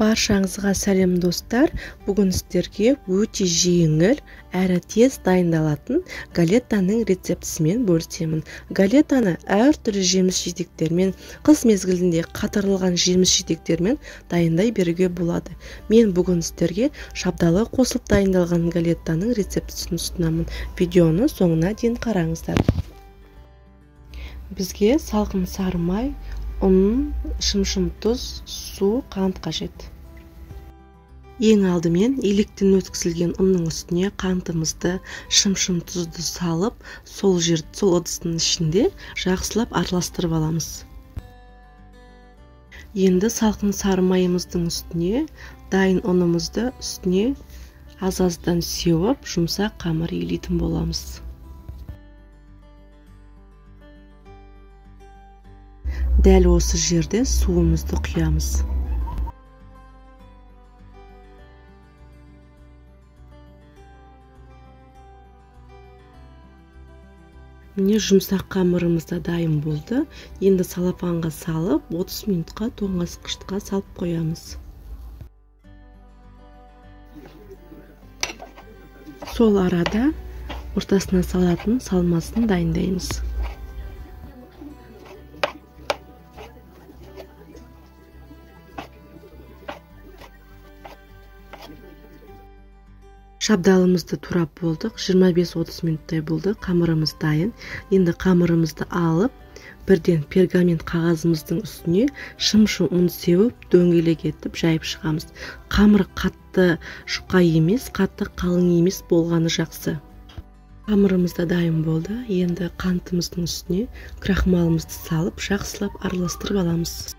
Баршаңызға сәлем достар. Бүгін сіздерге өте жеңіл әрі тез дайындалатын галетаның рецептісімен бөлісемін. Галетаны әртүрлі жеміс-жидектермен, қыс мезгілінде қатырылған жеміс-жидектермен дайындай беруге болады. Мен бүгін сіздерге шабдалы қосылып дайындалған галетаның рецептісін ұсынамын. Видеоны соңына дейін қараңыздар. Бізге салқын сары май, ұн, шымшым тұз, су, қант қажет. Ең алдымен електен өткізілген ұнның үстіне қантымызды, шымшым тұзды салып, сол ыдыстың ішінде жақсылап араластырып аламыз. Енді салқын сары майымыздың үстіне дайын ұнымызды үстіне аз-аздан сеуіп, жұмсақ қамыр илейтін боламыз. Дәл осы жерде суымызды құямыз. Міне жұмсақ қамырымыз да дайын болды. Енді салапанға салып, 30 минутқа тоңазытқышқа салып қоямыз. Сол арада ортасына салатын салмасын дайындаймыз. Шабдалымызды турап болдық, 25-30 минуттай болды, қамырымыз дайын. Енді қамырымызды алып, бірден пергамент қағазымыздың үстіне шымшым ұн сеуіп, дөңгелек етіп жайып шығамыз. Қамыр қатты жұқа емес, қатты қалың емес болғаны жақсы. Қамырымыз да дайын болды. Енді қантымыздың үстіне крахмалымызды салып, жақсылап араластырып аламыз.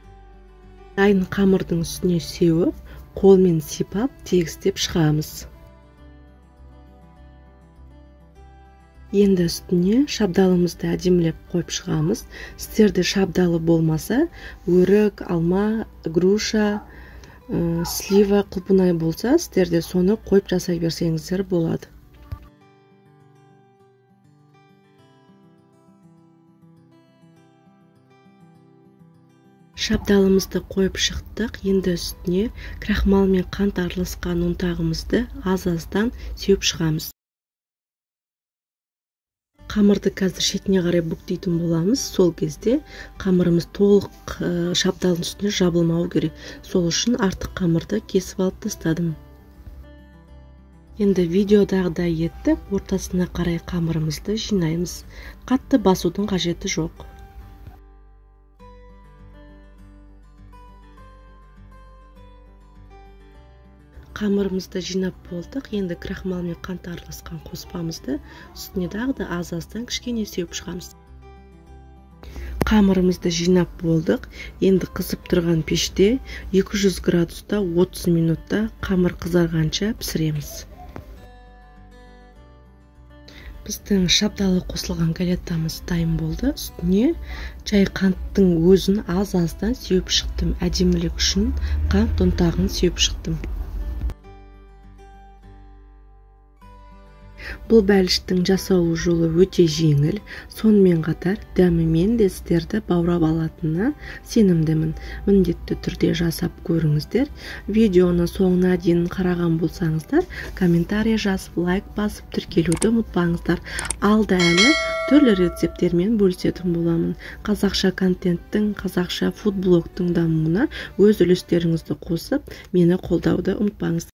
Дайын қамырдың үстіне сеуіп, қолмен сипап, тегістеп шығамыз. Енді үстіне шабдалымызды әдемілеп қойып шығамыз. Сіздерде шабдалы болмаса, өрік, алма, груша, слива, құлпынай болса, сіздерде соны қойып жасай берсеңіздер болады. Шабдалымызды қойып шықтық. Енді үстіне крахмал мен қант араласқан ұнтағымызды аз-аздан сеуіп шығамыз. Қамырды қазір шетіне қарай бүктейтін боламыз. Сол кезде қамырымыз толық шабдалдың үстіне жабылмау керек. Сол үшін артық қамырды кесіп алып тастадым. Енді видеодағыдай етіп ортасына қарай қамырымызды жинаймыз. Қатты басудың қажеті жоқ. Қамырымызды жинап болдық. Енді крахмал мен қант араласқан қоспамызды үстіне тағы да аз-аздан кішкене сеуіп шығамыз. Қамырымызды жинап болдық. Енді қызып тұрған пеште 200 градуста 30 минутта қамыр қызарғанша пісіреміз. Біздің шабдалы қосылған галетамыз дайын болды. Үстіне жай қанттың өзін аз-аздан сеуіп шықтым. Әдемілік үшін қант ұнтағын сеуіп шықтым. Бұл бәліштің жасалу жолы өте жеңіл, сонымен қатар дәмімен де сіздерді баурап алатынына сенімдімін. Міндетті түрде жасап көріңіздер. Видеоны соңына дейін қараған болсаңыздар, комментарий жазып, лайк басып, тіркелуді ұмытпаңыздар. Алда әлі түрлі рецепттермен бөлісетін боламын. Қазақша контенттің, қазақша фудблогтың дамуына өз үлестеріңізді қосып, мені қолдауды ұмытпаңыздар.